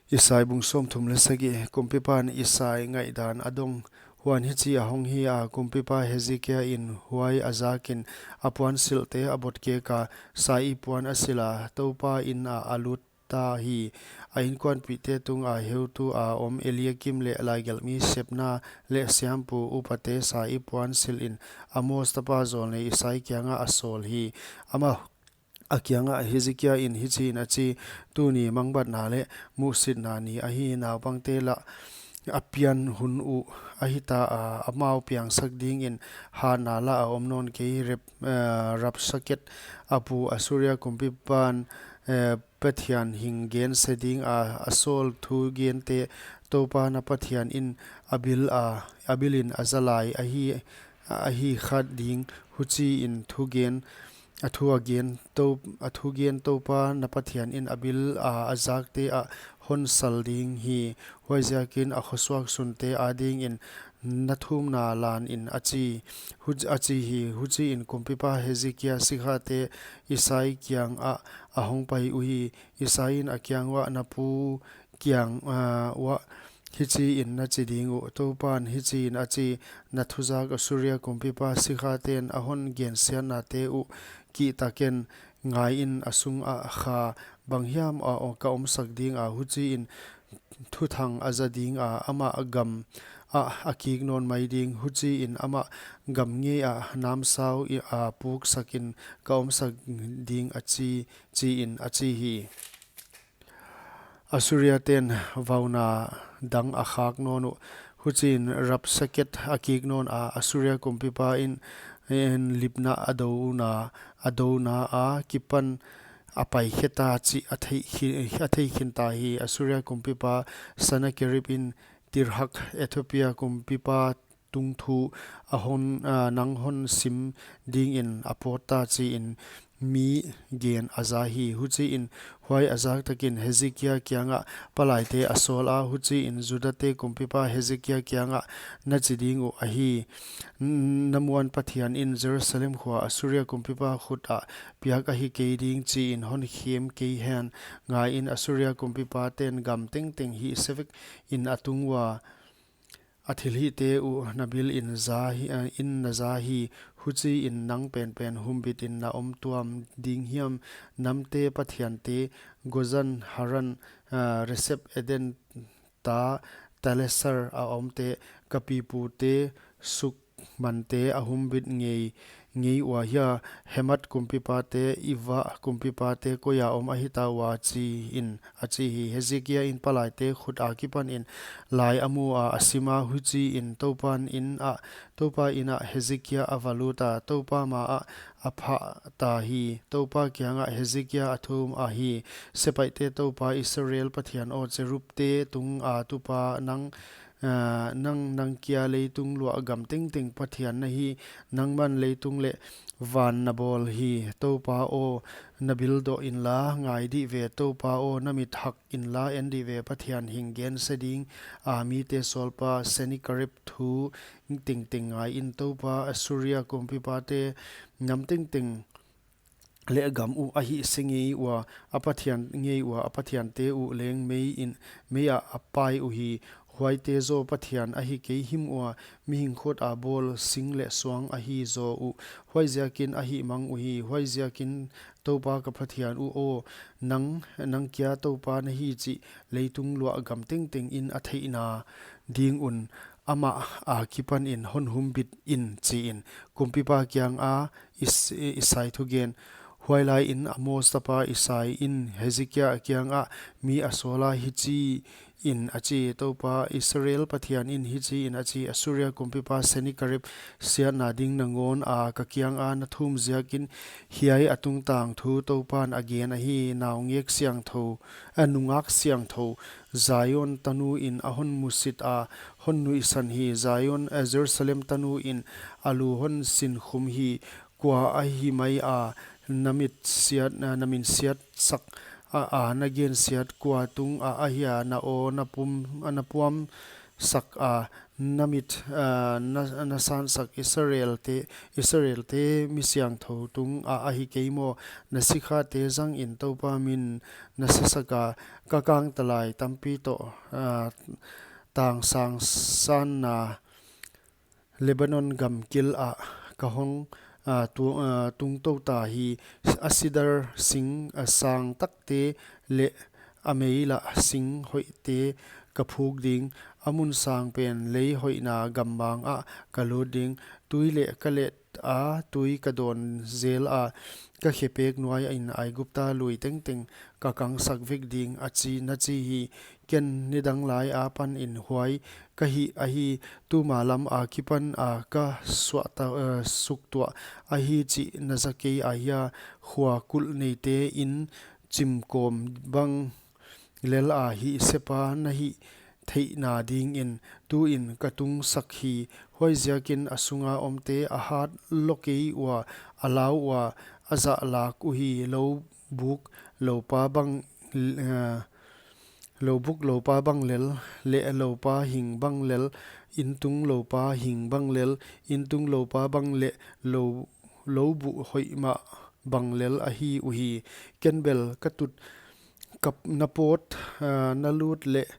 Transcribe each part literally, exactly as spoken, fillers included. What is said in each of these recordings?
Isai bung sawmthum leh sagih. Kumpipan Isai ngaihdan a dong. Huan hichi ahong hi a, kumpipa Hezekia in huai a zakin, a puansilhte a botkek a, saipuan a silh a, Toupa in ah a lut ta hi. A inkuanpihte tunga heutu a om Eliakim leh laigelhmi Sebna leh siampu upate saipuan silhin Amos tapa jawlnei Isai kianga a sawl hi. Amah a kianga Hezekia in hichiin a chi: Tuni mangbatna leh muhsitna ni ahi, naupangte lah a pian hun uh ahi ta a, amau piangsak dingin hatna lah a om nawn kei. Rep-, eh, Rabsaket a pu Assuria kumpipan, eh, Pathian hing gense ding a, a sawl thugente Toupa na Pathian in a bil a, a bilin a za lai ahi, ahi kha ding. Huchiin thugen, a thu a gen Tou-, a thugen Toupa na Pathian in a bil a, a zakte ah hon sal ding hi. Huaiziakin a khosuak sunte adingin na thumna lanin a chi, hu-, a chi hi. Huchiin kumpipa Hezekia sikhate Isai kiangah a hong pai uhi. Isai in a kiang uah, Na pu kiang, ah, uah hichiin na chi ding uh: Toupan hichiin a chi: Na thuzak Assuria kumpipa sikhaten a hon gensiatnate uh kihta ken. Ngaiin, a sungah kha banghiam a ka omsak ding a, huchiin thuthang a za ding a, amah gam ah a kik nawn mai ding. Huchiin amah gam ngei ah namsau i-, a puksakin ka omsak ding a chi, chiin a chi hi. Assuria ten vauna dang a khak nawn uh. Huchiin Rabsaket a kik nawn a, Assuria kumpipa in, in lipna a douna, a douna a kipan a pai khe ta chih a theih khi-, a theih khin ta hi. Assuria kumpipa Sennakerib in Tirhak, Ethiopia kumpipa tungthu a hon, ah, nang hon sim dingin a pawt ta, chiin mi gen a za hi. Huchiin huai a zak takin Hezekia kiangah palaite a sawl a, huchiin Judate kumpipa Hezekia kiangah na chi ding uh ahi: N-, na muan Pathian in Jerusalem khua Assuria kumpipa khut ah piak ahi kei ding, chiin hon khem kei hen. Ngaiin, Assuria kumpipa ten gam tengteng hihse vekin a tung ua, a thilhihte uh na bilin za hi, eh, in na za hi. Huchiin nang penpen humbitin na om tuam ding hiam? Namte pathiante, Gozan, Haran, ah, Resep, Eden ta Telesar a omte, ka pipute suk mante a humbit ngei, ngei ua hia? Hamath kumpipate, Ivvah kumpipate, koia om ahi ta ua? Chiin a chi hi. Hezekia in palaite khut akipanin lai a mu a, a sim a, huchiin Toupan in ah, Toupa in ah Hezekia a va lut a, Toupa ma ah a phah ta hi. Toupa kiangah Hezekia a thum ahi: Sepaihte Toupa Israel Pathian aw, cherubte tunga tupa nang, ah, nang, nang kia leitung luah gam tengteng Pathian na hi. Nangman leitung leh van na bawl hi. Toupa aw, na bil doh inla ngai dih ve. Toupa aw, na mit hak inla en dih ve. Pathian hing gense ding a mite sawlpa Sennakerib thu tengteng ngaiin, Toupa Assuria kumpipate nam tengteng leh gam uh a hihse ngei ua, a pathian ngei ua, a pathiante uh leng meiin, mei ah a pai uhi. Huaite zaw Pathian ahi kei him ua, mihing khut a bawl sing leh suang ahi zaw uh. Huaiziakin a hihmang uhi. Huaiziakin Toupa ka Pathian uh aw, nang, nang kia Toupa na hi chih leitung luah gam tengteng in a theihna ding un amah akipanin hon humbit in, chiin kumpipa kianga Is-, Isai thugen. Huailaiin Amos tapa Isai in Hezekia kiangah mi a sawl a, hichiin a chi: Toupa Israel Pathian in hichiin a chi: Assuria kumpipa Sennakerib siatna ding nangawn a ka kianga na thum ziakin hiai a tungtang thu Toupan a gen ahi: Naungek siangthou, a nungak siangthou, Zion tanu in a hon musit a, hon nuihsan hi. Zion, eh, Jerusalem tanu in a lu hon sinkhum hi. Kua ahi mai a, na mit siat, na, na min siat sak a, a na gen siat? Kua tung a ahia na aw na pum, na puam sak a, na mit, ah, na, na sansak Israelte, Israelte mi siangthou tungah ahi kei maw? Na sikhate zangin Toupa min na sisak a, ka kangtalai tampi toh, ah, tangsang sanna Lebanon gamkil ah ka hong, ah, tu-, ah, tungtou ta hi. A sidar sing, ah, sang takte leh a meila sing hoihte ka phuk ding, a mun sang pen lei hoihna gammang ah ka lut ding. Tui leh ka let a, tui ka dawn zel a, ka khepek nuai in Aigupta lui tengteng ka kangsak vek ding, a chi, na chi hi. Ken nidang lai apan in huai ka hih ahi. Tuma lam akipan a ka suahta, eh, suktuah ahi chih na za kei ahia? Khua kulh neite in chimkawm bang lel a hihsepa na hih theihna dingin tuin ka tungsak hi. Huaiziakin a sunga omte a hat lo kei ua, a lau ua, a zahlak uhi. Lobuk loupa bang, eh, lobuk loupa bang lel, leh loupa hing bang lel, intung loupa hing bang lel, intung loupa bang leh lou, lobuh hoih mah bang lel ahi uhi. Ken bel ka tut ka, na pawt, ah, na lut leh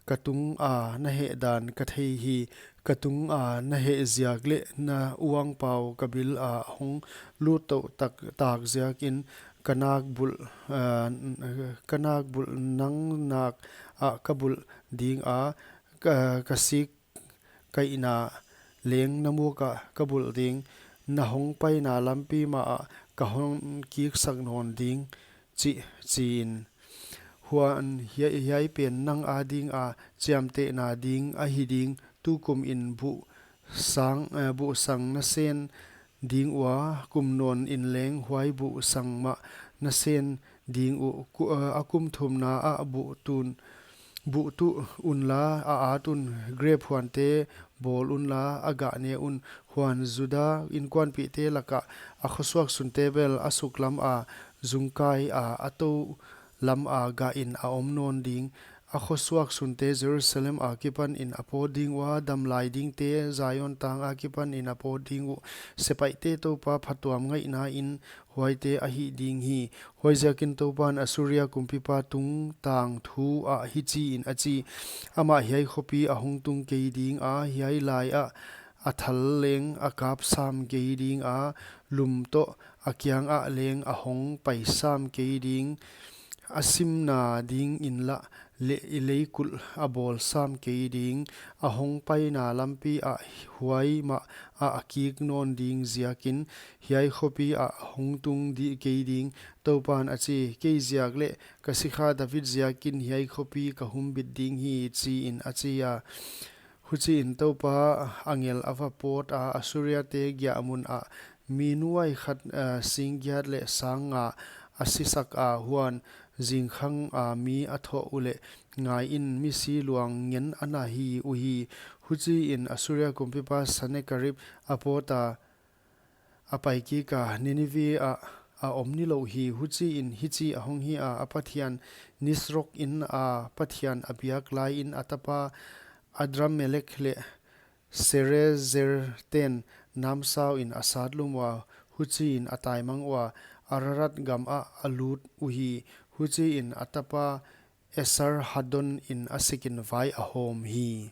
ka tunga na heh dan ka thei hi. Ka tunga na heh ziak leh na uangpau ka bil a hong lut tou tak, tak ziakin ka nakbulh, ah, ka nakbulh nang nak ah ka bulh ding a, ka, ka sik kaihna leng na muk ah ka bulh ding, na hong paina lampi mah ah ka hon kiksak nawn ding, chih, chiin. Huan hiai, hiai pen nang adinga chiamtehna ding ahi ding. Tukum in buh sang, eh, buh sang na sen ding ua, kum nawn in leng huai buh sang mah na sen ding uh. Ku-, eh, a kum thumna ah buh tun, buh tuh unla, a at un, grep huante bawl unla, a gah ne un. Huan Juda inkuanpihte lakah a khosuak sunte bel a suk lam a zungkai a, a tou lam a gah in a om nawn ding. A khosuak sunte Jerusalem akipan in a pawt ding ua, damlai dingte Zion tang akipan in a pawt ding uh. Sepaihte Toupa phatuam ngaihna in huaite a hih ding hi. Huaiziakin Toupan Assuria kumpipa tungtang thu ah hichiin a chi: Amah hiai khopi a hong tung kei ding a, hiai lai ah a thal leng a kap sam kei ding a, lum toh a kiangah leng a hong pai sam kei ding. A simna dingin lah leh i leikulh a bawl sam kei ding. A hong paina lampi ah huai mah ah a kik nawn ding ziakin hiai khopi ah hong tung di kei ding, Toupan a chi. Kei ziak leh ka sikha David ziakin hiai khopi ka humbit ding hi, chiin a chi a. Huchiin Toupa angel a va pawt a, Assuria te giahmun ah mi nuai khat, ah, sing giat leh sang nga a sisak a, huan zingkhang a mi a thoh uleh, ngaiin, misi luang ngen a na hi uhi. Huchiin Assuria kumpipa Sennacherib a pawt a, a pai kik a, Nineveh ah a om nilouh hi. Huchiin hichi a hong hi a, a pathian Nisrok in a pathian a biak laiin a tapa Adrammelek leh Sarezer ten namsau in a satlum ua, huchiin a taimang ua, Ararat gam ah a lut uhi. Huchiin a tapa Esarhaddon in a sikin vai a hawm hi.